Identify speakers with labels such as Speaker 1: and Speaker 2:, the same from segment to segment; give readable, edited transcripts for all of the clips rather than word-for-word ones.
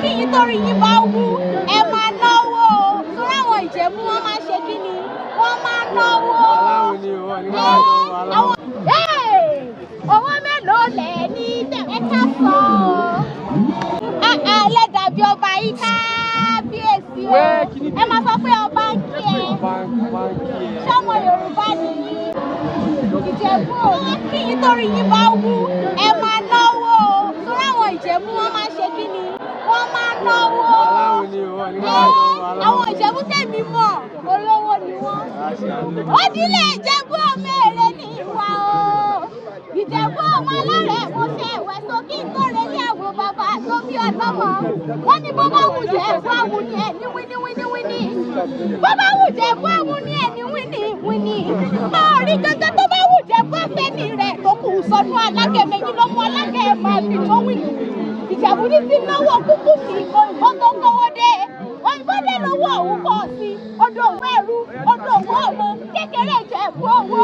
Speaker 1: Kí yín torí yín bá wú, ẹ máa náwó o. Torí àwọn Ìjẹ̀bú wọn máa ṣe kí ni? Wọ́n máa náwó.
Speaker 2: Aláwo ni o, ní máa náwó aláwo.
Speaker 1: Àwọn owó mélòó lẹ̀ ní ẹ ká sọ ọ́. Ẹlẹ́dàbí ọba yìí, kábíyèsí o. Ẹ máa sọ pé ọba ń kí ẹ. Ṣọ́mọ Yorùbá nìyí? Ìjẹ̀bú ò ní kí yín torí yín bá wú, ẹ máa náwó o. Torí àwọn Ìjẹ̀bú wọn máa ṣe kí ni? Wọ́n máa náwó.
Speaker 2: Aláwo ni o, ní máa náwó aláwo.
Speaker 1: Àwọn Ìjẹ̀bú tẹ̀mí mọ̀, olówó ni wọ́n. Òdìlẹ̀ Ìjẹ̀bú ọmọ èrè ní ìwà o. Ìjẹ̀bú ọmọ alárẹ̀, mo ṣe ẹ̀wẹ̀ sókè tó relé àwọn bàbá tó bí ọlọ́mọ. Wọ́n ní bó bá wù Jẹ̀bú àwù ni ẹ̀ ní wíní wíní wíní. Bó bá wù Jẹ̀bú àwù ni ẹ̀ ní wíní wíní. Ọ̀rí gangan tó bá wù Jẹ̀bú àfẹ́ni rẹ̀ tó kù sọnù alágẹ̀mẹ̀ yìí ló mú alágẹ̀mẹ̀ àbí tó wíní. Ìjẹ̀bú ní ti náwó kúkú sí òyìnbó tó kówó dé. Òyìnbó dé lówó òun pọ̀ sí. Odò òwò ẹrú, odò òwò ọmọ, kékeré Jẹ̀bú owó,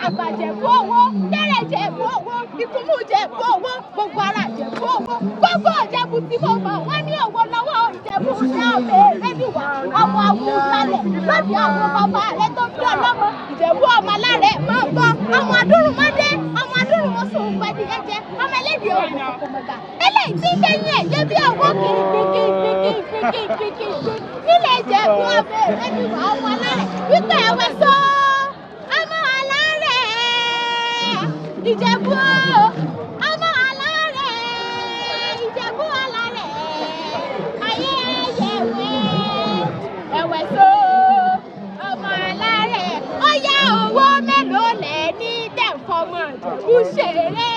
Speaker 1: àgbà Jẹ̀bú owó, tẹ́rẹ̀ Jẹ̀bú owó, ìkúmú Jẹ̀bú owó, gbogbo ara Jẹ̀bú owó, gbogbo Ìjẹ̀bú tí mo mọ̀ wọ́n ní òwò lọ́wọ́. Ìjẹ̀bú ní ọ̀bẹ rẹ́díwà, ọmọ Awùjalẹ̀ lóde àwọn bàbá rẹ̀ tó bí ọlọ́mọ. Ìjẹ̀bú ọmọ alárẹ̀ máa ń bọ́, ọmọ adúrúmọdé, ọmọ adúrúmọsùn pẹ̀lú ẹ̀jẹ̀, ọmọ ẹlẹ́dìí òkú kòkòmọ̀gà. Eléyìí tí kẹ́yìn ẹ̀ yé bí ọwọ́ kìrìkìrìkìrìkìrìkìrì nílẹ̀ Ìjẹ̀bú ọbẹ̀ rẹ́díwà ọmọ alárẹ̀ wípé ẹ̀wẹ̀ sọ ọmọ alárẹ̀ Ìjẹ̀bú ọmọ alárẹ̀ Ìjẹ̀bú alárẹ̀ ayé ẹ̀yẹ̀wẹ̀ ẹ̀wẹ̀ sọ ọmọ alárẹ̀. Ó yá, owó mélòó lẹ̀ ní tẹ̀fọ́mọ̀ Ìjẹ̀bú ṣeré?